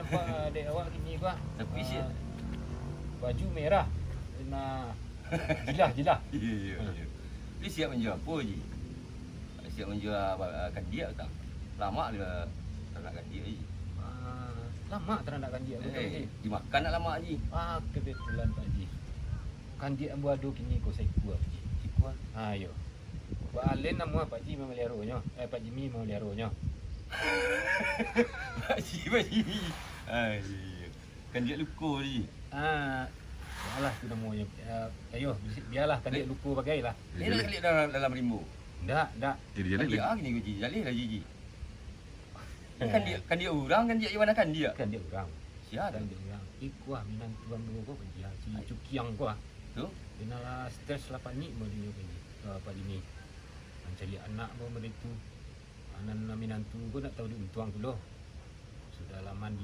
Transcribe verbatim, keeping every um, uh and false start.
Apa dek awak kini ko ah? Tapi siap. Ah, baju merah. Nah, jilah, jilah. Iya, iya, iya. Tapi siap manjua apo, Ji? Siap manjua ah, kandiak tak? Lamak lah taranak kandiak, Ji. Ah, lamak taranak kandiak ko, Pak Ji. Eh, dimakan nak lamak, Ji. Ah, kebetulan, Pak Ji. Kandiak ambo ado kini ko saikua, Pak Ji. Sikua. Ah, iyo. Baa lai namo Pak Ji mamaliaronyo? Eh, Pak Jimmy mamaliaronyo. Pak Ji, Pak Jimmy. Ai, kandiak luko, Ji. Ah, bialah tu namonyo. Ah, ayo, bisi- bialah kandiak luko bagai lah. Dia nak kandiak dalam, dalam rimbo. Ndak, ndak. Jadi, jadi. Kandiak ah kini ko, Ji. Jaleh lah, Ji, Ji. Kandiak, kandiak urang, kandiak Iwan kandiak. Kandiak urang. Sia tu. Kandiak urang. Iko ah minantu ambo ko, Pak Ji, ah, si Cukiang ko ah. Tu. Dia lah stres lah panik model nyo, Pak Ji. Ah, Pak Jimmy. Mancari anak ko model tu. Anak minantu ko nak tahu diuntuang tu loh. Sudah lah mandi